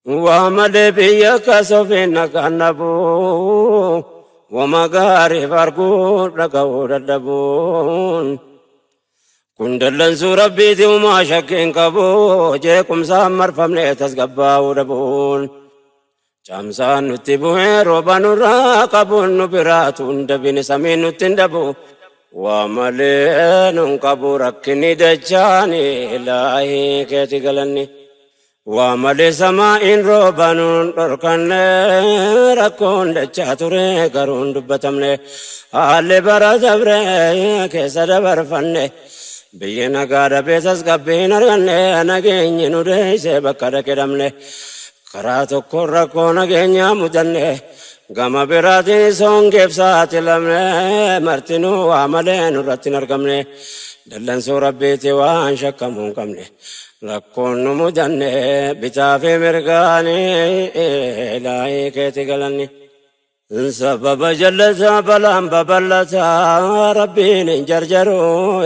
Waa malee biyya kasofiin nagaan dhabuu, wama gaariif arguu dhaga'uu dadhabuun. Kun dallansuu Rabbiiti umaa shakkiin qabu, jeequmsaan marfamne tasgabbaa'uu dhabuun. Caamsaan nutti bu'ee rooba nurraa qabuun nu biraatu hin dabine samiin nutti hin dhabu. Waa malee nun qabu rakkinni dachaani ilaahii keeti galanni. Waa malee samaa'iin rooba nun dhorkanne rakkoon dachaa ture garuu hin dubbatamne. Haalli bara dabre keessa dabarfanne biyyi nagaa dhabee tasgabbii hin arganne nageenyi nu deeyse bakka dhaqe dhabne. Karaa tokkoon rakkoo nageenyaa mudanne gama biraatiin hongeef saaxilamne martinuu waa malee nurratti hin argamne dallansuu Rabbiiti waan shakkamuu hin qabne rakkoon nu mudanne bitaa fi mirgaanii ilaahii keeti galanni. Sababa jallataa balaan babal'ataa Rabbiin hin jarjaru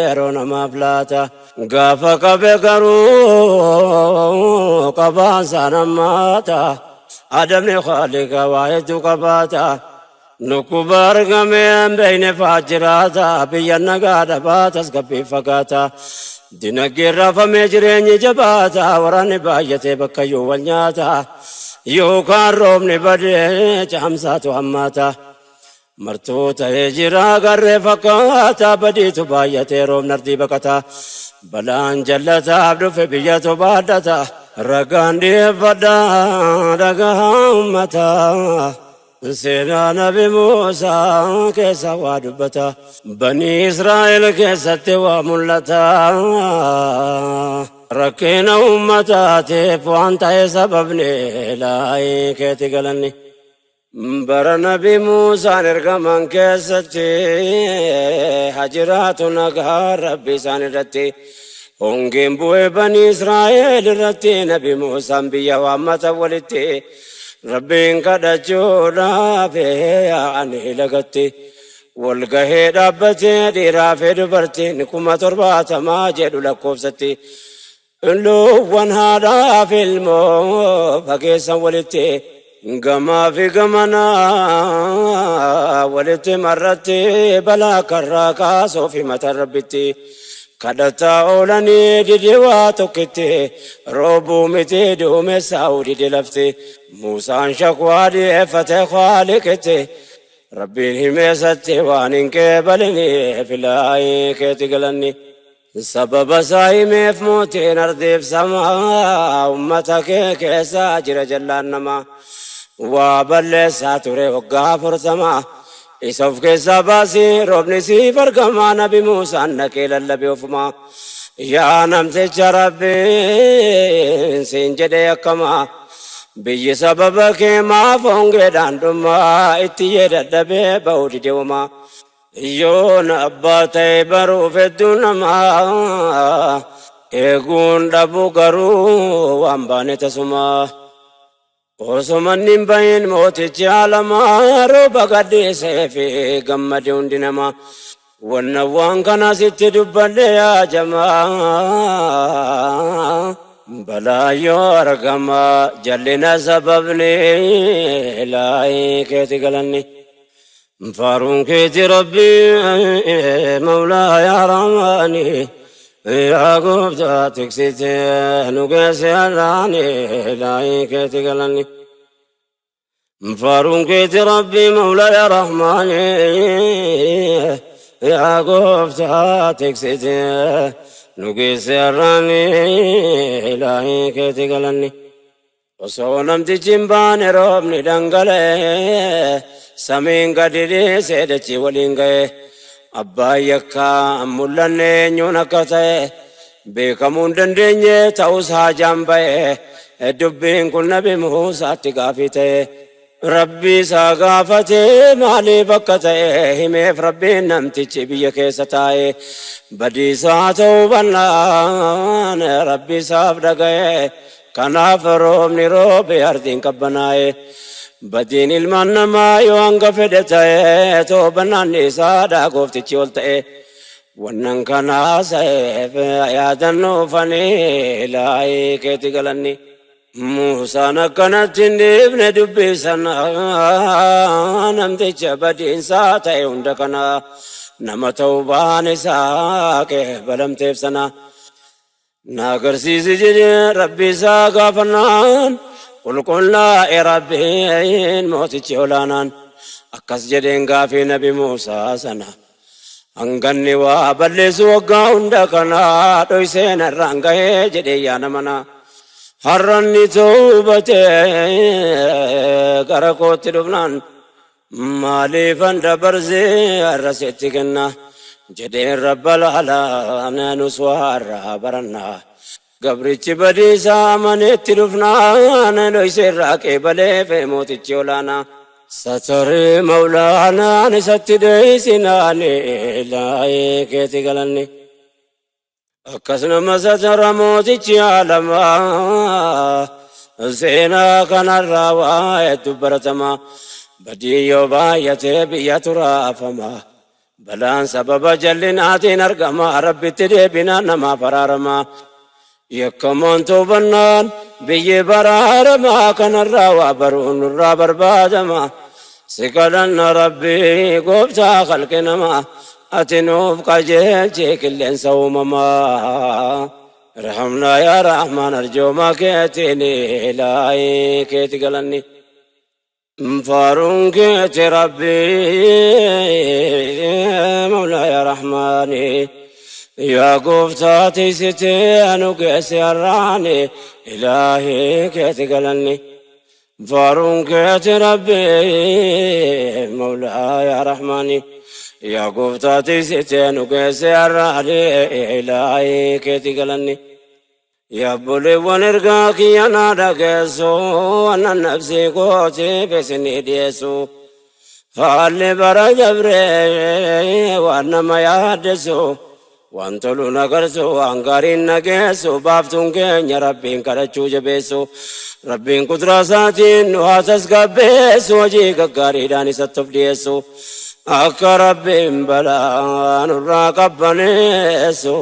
yeroo namaaf laata. Gaafa qabe garuu qabaan nammaata. Adamni khaalika waa hedduu qabaata. Dhukkuba argamee hin beekne fa'aa jiraata. Biyya nagaa dhabaa tasgabbii fagaata. Dinagdeen raafamee jireenyi jabaata. Waraanni baay'atee bakkayyuu wal nyaata. Yookaan roobni badee caamsaatu hammaata. Martuu ta'ee jira garree fakkaata badiitu baay'atee roobni ardii baqata. Balaan jallataaf dhufe biyyatu baadhata. Ragaan dhiyeeffadha dhagaa uummataa. Seenaa Nabi Muusaa keessa waa dubbata. Banii Israa'el keessatti waa mul'ata. Rakkina uummataatiif waan ta'e sababni ilaahii keeti galanni. Bara Nabi Muusaan ergaman keessatti hajiraatu nagaa Rabbi isaan irratti. Hongeen bu'ee Banii Israa'el irratti Nabi Muusaan biyya waammata walitti. Rabbiin kadhachuudhaaf yaa'anii lagatti. Walgahee dhaabbatee dhiiraa fi dubartiin 70,000 jedhu lakkoofsatti. Loowwan haadhaa fi ilmoo fageessan walitti. Gamaa fi gamanaa walitti marratti balaa karraa kaasuu fi mataa Rabbitti. Kadhataa oolanii dide waa tokkitti roobuu miti duumessaa'uu dide lafti. Muusaan shakwaa dhiyeeffate Khaaliqitti. Rabbiin himeessatti waan hin qeebaliniif ilaahii keeti galanni. Sababa isaa himeef mootiin ardiif samaa ummata kee keessa jira jallaan namaa. Waa balleessaa ture waggaa 40 isa of keessaa baasii roobni siif argamaa Nabi Muusaan dhaqee lallabe ofumaa. Yaa namticha Rabbiin siin jedhee akkamaa biyyi sababa kee maaf hongeedhaan dhumaa itti yee dadhabee ba'uu dide homaa. Yoon abbaa ta'e baruuf hedduu namaa eeguun dhabu garuu waan baane tasumaa. Osoo manni hin bahin mootichi alamaa rooba gadhiisee fi gammade hundi namaa. Wanna waan kana sitti dubbadhe yaa jamaa. Balaa yoo argama jallina sababni ilaahii keeti galanni. Faaruun keeti Rabbi Mawlaa yaa Rahmaani yaa gooftaa tiksite nu geesse har'aani ilaahii keeti galanni. Faaruun keeti Rabbi Mawlaa yaa Rahmaani yaa gooftaa tiksite nu geesse har'aani ilaahii keeti galanni. Osoo namtichi hin baane roobni dhangala'ee samiin gadi dhiisee dachii waliin ga'e. Abbaan yakkaa mul'anne eenyuun akka ta'e beekamuu hin dandeenye ta'us haajaan ba'e. Dubbiin kun Nabi Muusaatti gaafii ta'e. Rabbi isaa gaafate maaliif akka ta'e himeef Rabbiin namtichi biyya keessa taa'e. Badiisaa ta'uu bannaan Rabbi isaaf dhaga'e. Kanaaf roobni roobe ardiin qabbanaa'e. Badiin ilmaan namaa yoo hanga fedhe ta'e toobannaan isaadha gooftichi ol ta'e. Wannan kanaa sa'eef yaadannoo fanii ilaahii keeti galanni. Muusaan akkanatti hin dhiifne dubbii sana, namticha badiinsaa ta'e hunda kana, nama tawbaan isaa qeebalamteef sana. Na agarsiisi jedhee Rabbi isaa gaafannaan, qulqullaa'e Rabbiin mootichi olaanaan. Akkas jedheen gaafii Nabi Muusaa sana. Hanganni waa balleessu waggaa hunda kana dhoysee narraan gahee jedhee yaa namana. Har'anni tawbatee gara kootti dhufnaan, maaliifan dabarsee har'a sitti kenna jedheen Rabbal alaa. Nus waa irraa barannaa. Gabrichi badiisaa amaneetti dhufnaan, dhoysee irraa qeebaleef mootichi olaanaa. Satarii Mawlaanaan isatti dheeysinaan, ilaahee keeti galanni. Akkas nama satara mootichi aalamaa. Seenaa kanarraa waa hedduu baratama. Badii yoo baay'atee biyya turaafama. Balaan sababa jallinaatiin argama. Rabbitti deebinaan namaaf araarama. Yakkamaan toobannaan biyyi baraarama. Kanarraa waa baruun nurraa barbaadama. Si kadhanna Rabbii gooftaa khalqi namaa. Ati nuuf qajeelchi qilleensa uumamaa. Irhamnaa yaa Rahmaan arjooma keetiin, ilaahii keeti galanni. Faaruun keeti Rabbii Mawlaa yaa Rahmaani. Yaa gooftaa tiisitee anu geesse har'aani, ilaahii keeti galanni. Faaruun keeti Rabbii Mawlaa yaa Rahmaani. Yaa gooftaa tiisitee anu geesse har'aani, ilaahii keeti galanni. Yaa obboleewwan, ergaa kiyya naa dhageessu, annan nafsii kootiif isinii dhiyeessu. Haalli bara dabree waan nama yaaddessu, waan tolu nagarsu, waan gaariin nageessu, baaftuun keenya Rabbiin kadhachuu jabeessu. Rabbiin kuduraa isaatiin nu haa tasgabbeessu, hojii gaggaariidhaan isatti of dhiyeessu. Akka Rabbiin balaa nurraa qabbaneessu.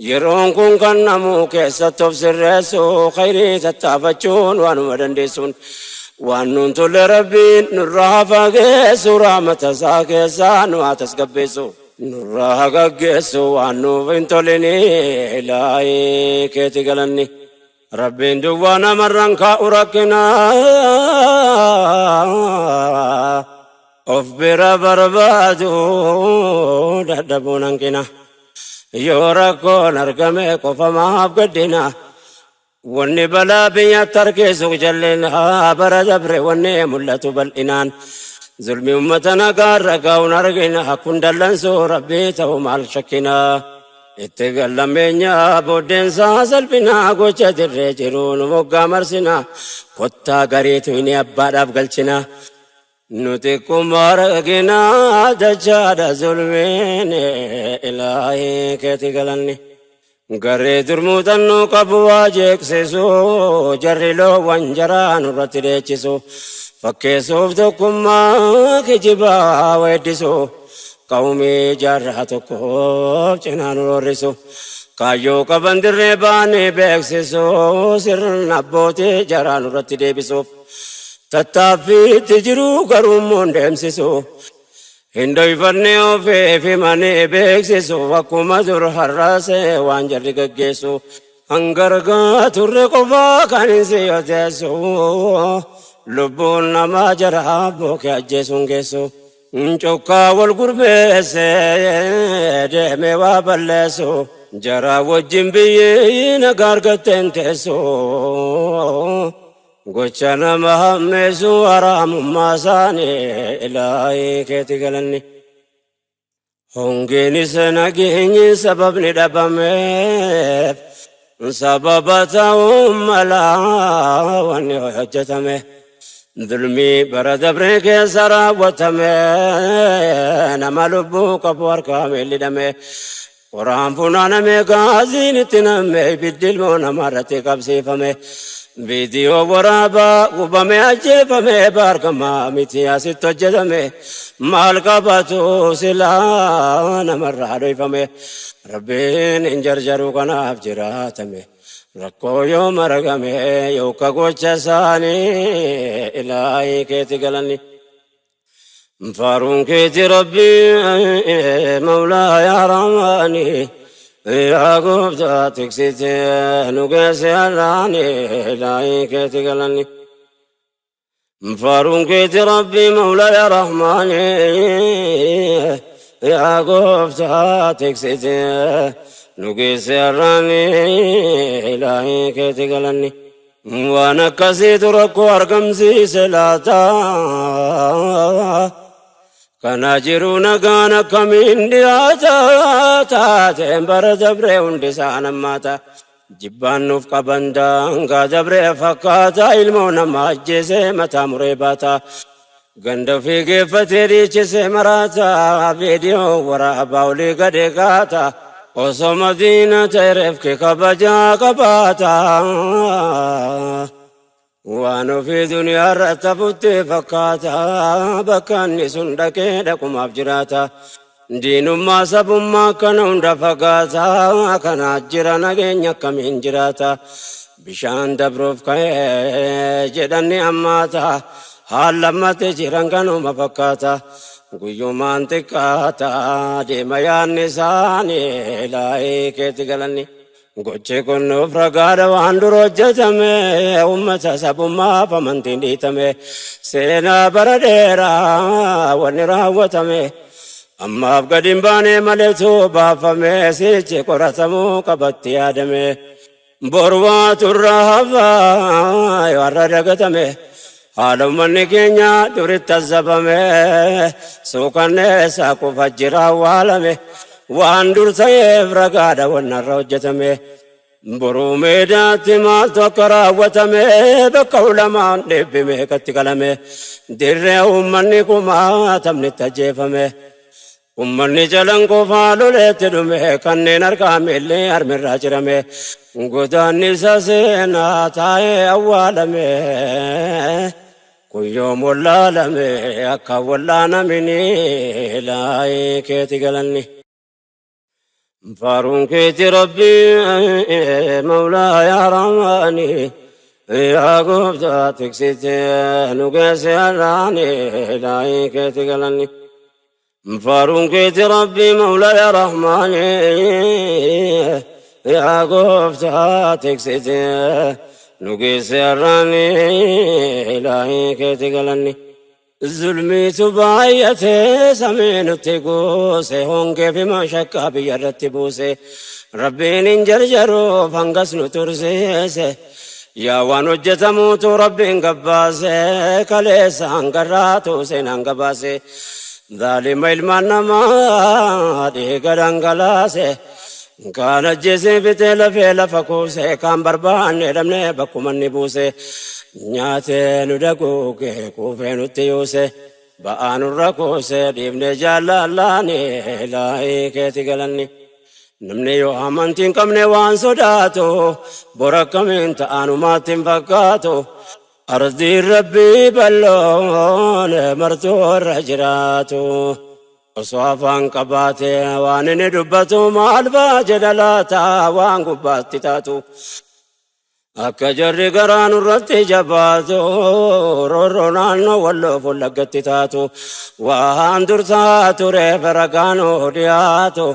Yeroon kun kan namuu keessatti of sirreessu, khayrii tattaafachuun waanuma dandeessuun. Waan nuun tolle Rabbiin nurraa haa fageessu, rahmata isaa keessaa nu haa tasgabbeessu. Nurraa haa gaggeessu waan nuuf hin tolini, ilaahii keeti galanni. Rabbiin duwwaa namarraan kaa'u rakkina. Of bira barbaadu dadhabuun hanqina. Yoo rakkoon argame qofa maaf gaddina? Wanni balaa biyyatti harkisu jallina, bara dabre wanni mul'atu bal'inaan. Zulmi ummata nagaarra gaa'uun argina, kun dallansuu Rabbii ta'u maal shakkina? Itti gallameenya booddeensaa salphina, gocha dirree jiru nu moggaa marsina. Kottaa gariitu inni abbaadhaaf galchina. Nuti kuma argina dachaadha zulmiin, ilaahii keeti galanni. Garee durmuuxannoo qabu waa jeeqsisu, jarri loowwan jaraa nurratti dheechisu. Fakkeessuuf tokkummaa kijibaa weeddisu. Qawmii jaarraa tokkoof cinaa nu roorrisu. Kaayyoo qaban dirree baanii beeksisu, sirna abbootii jaraa nurratti deebisuuf. Tattaaffiitti jiru garuu immoo hin deemsisu. Hin dhoyfanne ofiif himanii beeksisu, akkuma dur har'aasee waan jarri gaggeessu. Hangargaa turre qofaa kan hin siyoteessu. Lubbuun namaa jara bookee ajjeesuun geessu. Cokkaa wal gurmeesse deemee waa balleessu. Jara wajjin biyyi nagaa argatteen teessu. Gocha nama hammeessu haraamummaa isaanii, ilaahii keeti galanni. Hongeenis nageenyi sababni dhabameef, sababa ta'uu malaa wanni hojjetame. Zulmii bara dabree keessa raawwatame, nama lubbuu qabu harkaa miillidhame. Qoraan funaaname, gaaziin itti namme, ibiddi ilmoo namarratti qabsiifame. Viidiyoo waraabaa gubame, ajjeefame, baargamaa miti asitti hojjetame. Maal qabatu silaa namarraa dhoyfame? Rabbiin hin jarjaru, kanaaf jiraatame. Rakkoo yoo maragame yooka gocha isaanii ilaahii keeti galanni. Faaruun keeti Rabbii Mawlaa yaa Rahmaani yaa gooftaa tiksite nu geesse har'aani ilaahii keeti galanni. Faaruun keeti Rabbii Mawlaa yaa Rahmaani yaa gooftaa tiksite nu geesse har'aani ilaahii keeti galanni. Waan akkasiitu rakkoo argamsiise laata? Kana jiru nagaan akkamiin dhiyaata? Taateen bara dabree hundi isaa nammaata. Jibbaan nuuf qaban daangaa dabree fakkaata. Ilmoo nama ajjeesee mataa muree baata. Ganda ofii geeffatee dhiichisee maraata. Viidiyoo waraabaa olii gadi kaata. Osoo madiina ta'e reefki kabajaa qabaata. Waan ofii duniyaa irratti hafutti fakkaata. Bakka inni sun dhaqee dhaqumaaf jiraata. Diinummaa sabummaa kana hunda fagaata. Kana jira nageenya akkamiin jiraata. Bishaan dabruuf ka'ee jedhan ni hammaata. Haala ammatti jiran kanuma fakkaata. Guyyumaan xiqqaata deema yaadni isaanii laayii keetti galanni. Gochi kun nuuf ragaadha waan dur hojjetame uummata sabummaaf amantiin dhiitame seenaa bara dheeraa wanni raawwatame ammaaf gadi hin baane maleetu baafame sichi qoratamuu qabatti yaadame boru waatu irraa hafa yoo har'a dagatame haala uummanni keenya duritti azzabame suukanneessaa kufa jira awwaalame waan dur ta'eef ragaadha wanna irra hojjetame boruu meedaatti maaltu akka raawwatame bakka ulamaan dhibbi meeqatti qalame dirree uummanni kumaatamni itti ajjeefame Ummanni jalan qofaa loleetti dhume kanneen harkaa miilli harmirraa cirame godaanni isa seenaa taa'ee awwaalame kun yoom wallaalame akka wallaanamini laayii keeti galanni. Faaruun keeti Rabbii Mawlaa yaa Rahmaani yaa gooftaa tiksite nu geesse har'aani laayii keeti galanni. Faaruun keeti Rabbii Mawlaa yaa Rahmaani yaa gooftaa tiksite nu geesse har'aani ilaahii keeti galanni. Zulmiitu baay'ate samii nutti guuse hongee fi mashakkaa biyya irratti buuse Rabbiin hin jarjaruuf hangas nu tursiise yaa waan hojjetamuutu Rabbiin gabbaase kaleessa hangarraatu seenaan gabaase zaalima ilmaan namaa dhiiga dhangalaase kaan ajjeesee fixee lafee lafa kuuse kaan barbaanne dhabne bakkuma inni buuse nyaatee nu daguuge kuufee nutti yuuse ba'aa nurra kuuse dhiifne jaallallaani laayii keeti galanni. Namni yoo amantii hin qabne waan sodaatu bor akkamiin ta'anumaatti hin fakkaatu. Ardiin Rabbii bal'oon martuu irra jiraatu. Osoo afaan qabaate waan inni dubbatu maal fa'a jedha laata waan gubbaatti taatu. Akka jarri garaa nurratti jabaatu roorroo naannoo Walloo Wallaggatti taatu waan dur ta'aa tureef ragaan dhiyaatu.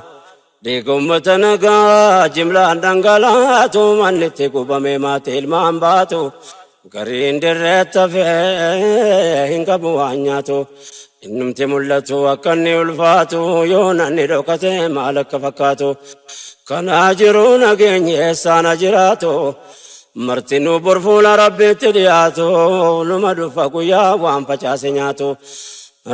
Dhiiga ummata nagaa jimlaan dhangalaatu manni itti gubame maatii ilmaan baatu gariin dirreetti hafee hin qabu waan nyaatu innumti mul'atu akka inni ulfaatu yoo nanni dhokate maal akka fakkaatu kanaa jiru nageenyi eessaan ha jiraatu martinuu bor fuula rabbiitti dhiyaatu numa dhufa guyyaa waan facaase nyaatu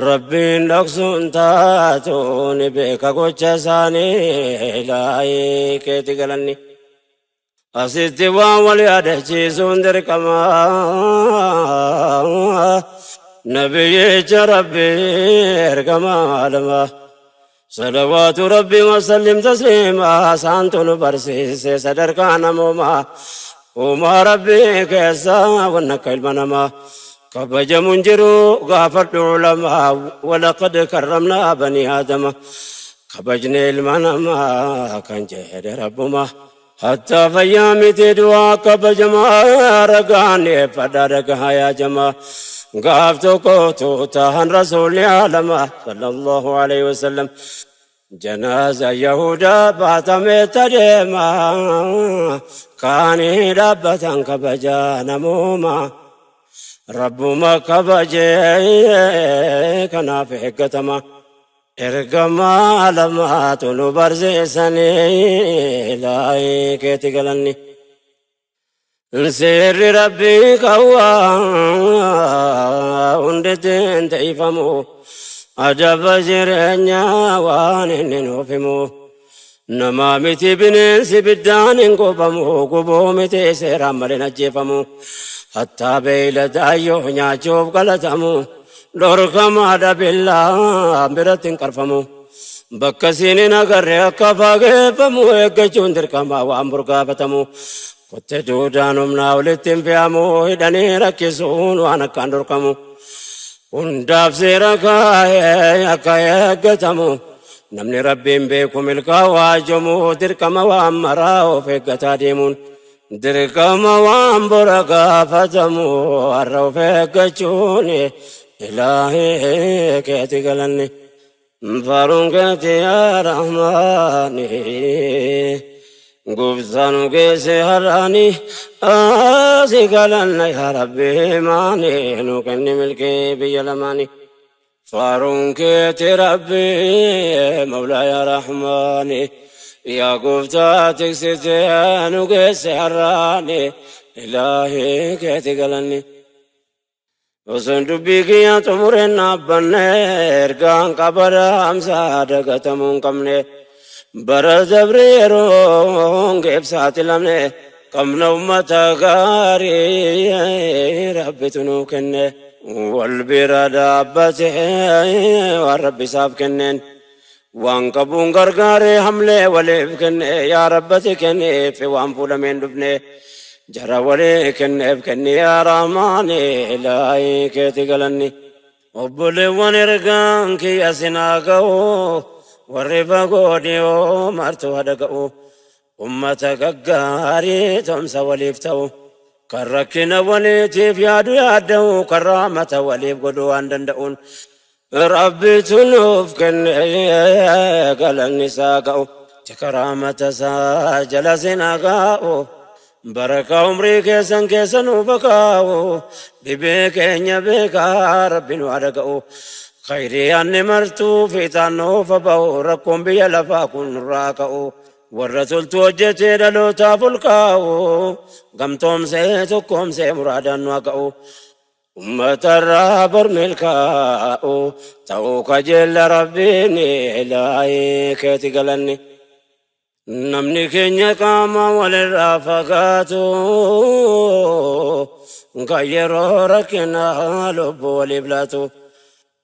Rabbiin dhoksuun taatu ni beeka gocha isaanii ilaahii keeti galanni. Asitti waan wal yaadachiisuun dirqama. Nabiyyicha Rabbii ergama alama. Salawaatu Rabbii wasallim tasliima isaantu nu barsiise sadarkaa namoomaa. Uumaa Rabbii keessa wanna akka ilma namaa. Kabajamu hin jiru gaafadhu ulamaa walaqad karramnaa banii aadama. Kabajne ilma namaa kan jedhe Rabbuma. Hattaa fayyaa miti du'aa kabajamaa ragaan dhiyeeffadhaa dhagahaa yaa jamaa. Gaaf tokko tuutahan rasuulli alama sallallahu alaihi wasallam. Janaaza Yahudaa baatamee tadeema kaanii dhaabbatan kabajaa namooma. Rabbuma kabajee kanaaf eeggatama. Ergamaa lamaatu nu barsiisanii ilaahii keeti galanni. Seerri Rabbii qawwaa hundittiin teeyfamu adaba jireenyaa waan inni nuuf himu. Namaa miti bineensi biddaan hin gubamu gubuu miti seeraan malee hin ajjeefamu. Hattaa beeyladaayyoo nyaachuuf qalatamu dhorkamaadha billaa biratti hin qarfamu. Bakka siin hin agarre akka fageeffamu eeggachuun dirqama waan burgaafatamu. Kotte duudaan humnaa olitti hin fe'amu hidhanii rakkisuun waan akkaan dhorkamu. Hundaaf seera kaa'ee akka eeggatamu. Namni Rabbiin beeku milkaa'u haajomu dirqama waan maraa of eeggataa deemuun. Dirqama waan bora gaafatamu har'a of eeggachuun ilaahii keeti galanni. Faaruun keeti yaa Rahmaani. Gooftaa nu geesse har'aani si galanna yaa Rabbi maani nu kenni milkii biyya lamaani. Faaruun keeti Rabbi Mawlaa yaa Rahmaani yaa gooftaa tiksitee nu geesse har'aani ilaahii keeti galanni. Osoon dubbii kiyya xumureen dhaabbanne ergaan qaba dhaamsa dagatamuu hin qabne bara dabre yeroo hongeef saaxilamne qabna ummata gaarii rabbitu nuu kenne wal bira dhaabbate waan rabbi isaaf kenneen waan qabuun gargaaree hamlee waliif kenne yaa rabbati kenneef waan fuudhameen dhufne jara walii kenneef kenni yaa rahmaani ilaahii keeti galanni. Obboleewwan ergaan kiyya sinaa ga'u warri fagoo dhiyoo martuu haa dhaga'u. Ummata gaggaarii tumsa waliif ta'u kan rakkina waliitiif yaadu yaadda'u kan rahmata waliif godhu waan danda'uun Rabbitu nuuf kenne galanni isaa ga'u tika rahmata isaa jala sin haa kaa'u barakaa umrii keessan keessa nuuf haa kaa'u dhibee keenya beekaa Rabbi nu haa dhaga'u khayrii anni martuu fiixaan nuuf haa ba'u rakkoon biyya lafaa kun nurraa ka'u Warra toltuu hojjetee dhalootaaf ol kaa'u, gamtoomsee tokkoomsee muraadaan nu haa ga'u. Ummatarraa bor milkaa'u, ta'uu kajeella Rabbiin ilaahii keeti galanni. Namni keenya qaama walirraa fagaatu, kan yeroo rakkinaa lubbuu waliif laatu.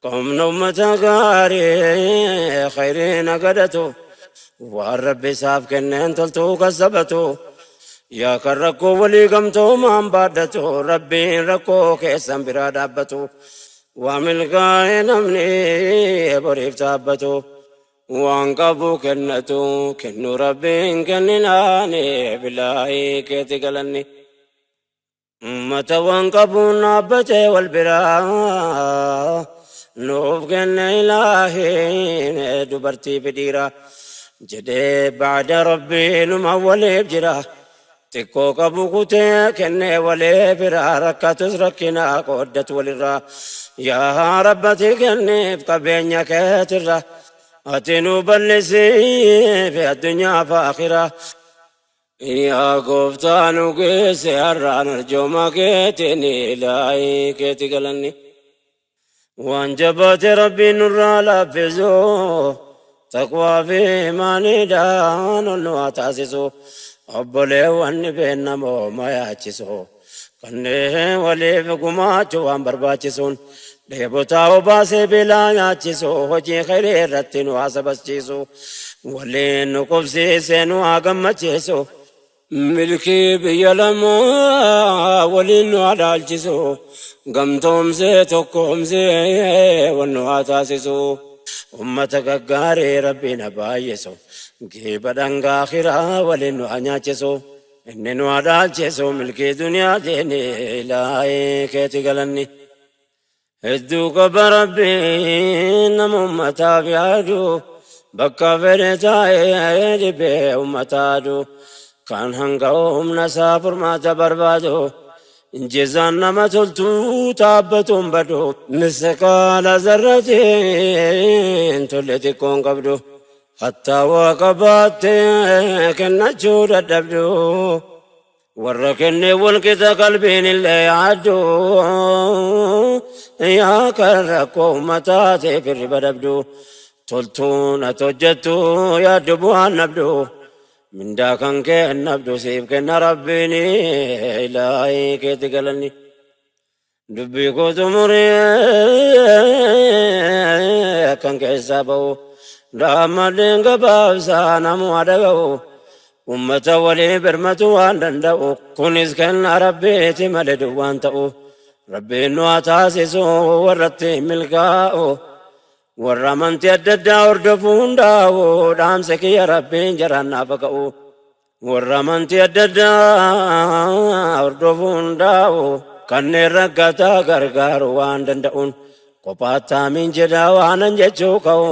Qomna ummata gaarii khayrii nagadatu waan rabbi isaaf kenneen toltuu kassabatu yaa kan rakkoo walii gamtoomaan baadhatu rabbiin rakkoo keessan biraa dhaabbatu waa milkaa'e namni boriif taabbatu waan qabu kennatu kennu rabbiin kenninaani bilaahii keeti galanni. Ummata waan qabuun dhaabbatee wal biraa nuuf kenne ilaahiin dubartii fi dhiira jedhee ba'da rabbii numa waliif jira xiqqoo qabu kutee kennee walii bira rakkatus rakkina qooddatu walirraa yaa rabbati kenniif qabeenya keetirra ati nu bal'isiif addunyaa fi akhiraa. Yaa gooftaa nu geesse har'aan arjooma keetiin ilaahii keeti galanni. Waan jabaate rabbiin nurraa laaffisu taqwaa fi imaaniidhaan ol nu haa taasisu obboleewwan dhibeen namooma yaachisu kanneen waliif gumaachuu waan barbaachisuun dheebotaa obaasee beelaa nyaachisu hojii khayrii irratti nu haa sabaschiisu waliin nu qubsiisee nu haa gammachiisu milkii biyya lamaa waliin nu haa dhaalchisu gamtoomsee tokkoomsee wal nu haa taasisu ummata gaggaarii rabbiin haa baay'isu. Geeba dhangaa akhiraa waliin nu haa nyaachisu. Inni nu haa dhaalchisu milkii duniyaatiin ilaahii keeti galanni. Hedduu qaba Rabbiin nama ummataaf yaadu bakka fedhe taa'ee dhibee ummataa adu kan hanga humna isaa furmaata barbaadu jezaan nama toltuu taabbatuun badu misqaala zarratiin tolle xiqqoon qabdu hattaa waa qabaattee kennachuu dadhabdu. Warra kennee wal qixa qalbiin illee yaaddu yaa kan rakkoo uummataa ta'eef hirriba dhabdu toltuun ati hojjettu yaaddu bu'aan dhabdu mindaa kan kee hin dhabdu siif kenna rabbiin ilaahii keetti galanni. Dubbii koo xumuree akkan keessaa ba'u daammadheen gabaabsaa namuu haa dhaga'u ummata walii birmatu waan danda'u kunis kennaa rabbiiti malee duwwaan ta'u rabbiin nu haa taasisu warratti milkaa'u warra amantii adda addaa hordofu hundaa'u dhaamsa kiyya rabbiin jaraan naaf haa ga'u. Warra amantii adda addaa hordofu hundaa'u kanneen rakkataa gargaaru waan danda'uun kophaatti aamiin jedhaa waanan jechuu ka'u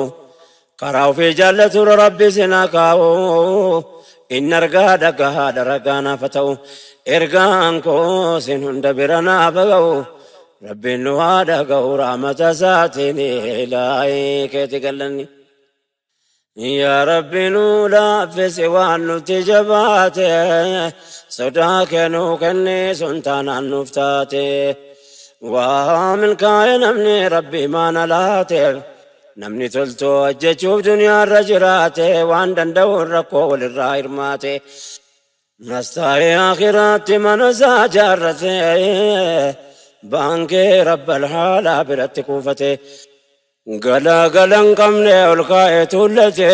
karaa ofii jaallaturra rabbi isin haa kaa'u inni argaa dhagahaadha ragaa naaf haa ta'u ergaan koo isin hunda bira naaf haa ga'u rabbiin nu haa dhaga'u rahmata isaatiin ilaahii keeti galanni. Yaa Rabbi nuu laaffisi waan nutti jabaate sodaa kee nuu kenni sun taanaan nuuf taate waa milkaa'e namni Rabbi maana laateef namni toltuu hojjechuuf duniyaarra jiraate waan danda'uun rakkoo walirraa hirmaate Mastaa'ee akhiraatti mana isaa jaarrate baankee rabbal haalaa biratti kuufate Galaa gala hin qabne ol kaa'ee tuullate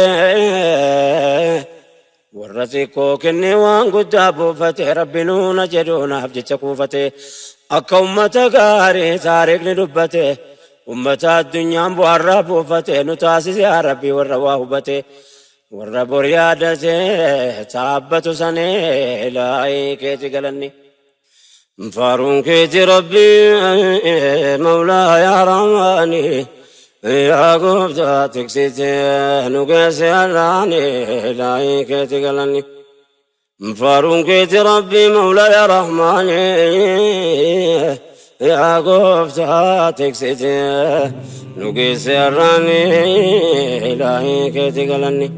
warra xiqqoo kennee waan guddaa buufate rabbi nuuna jedhu naaf jecha kuufate akka ummata gaarii taariikni dubbate ummata addunyaan bu'aarraa buufate nu taasise yaa rabbi warra waa hubate warra bor yaadate taabbatu sanee ilaahii keeti galanni. Faaruun keeti rabbi mawlaa yaa rahmaani yaa gooftaa tiksite nu geesse har'aani ilaahii keeti galanni. Faaruun keeti rabbi mawlaa yaa rahmaani yaa gooftaa tiksite nu geesse har'aani ilaahii keeti galanni.